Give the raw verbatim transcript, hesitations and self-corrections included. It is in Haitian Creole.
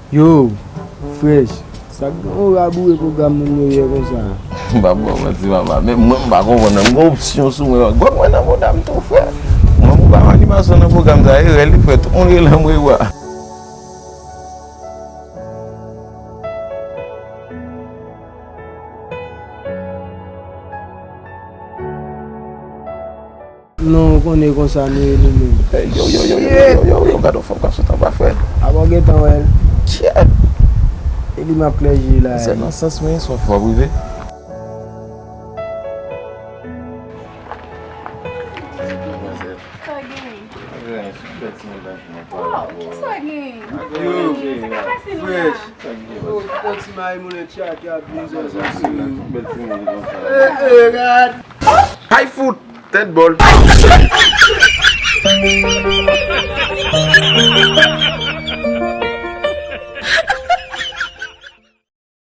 Yo, Fresh, sa k gen w raboure pwogram moun yo yè konsa? M p ap ba w manti, papa. Menm mwen, m pa konprann nan. M gen opsyon sou mwen. Gòt mwen nan mouda m tou, frè. Mwen, m pa wè animasyon nan pwogram sa. E rèl li fè tout moun rele m rewa. Non, ou konnen konsa nou ye nou menm. Yo, yo, yo, yo, yo, yo, yo, yo, gade yon fanm k ap sot anba, frè. Apa w gentan wè l? Shit! E li m ap klè je la. Se nan sans mwen, se yon fanm prive. Sa gen? Oh, kisa gen? Yo, sa ka pase nou la? Fresh. Yo, yon ti mari moun tchak ap vin zòzò sou yo. Eh, eh, gad. Ay fout, tèt bòl.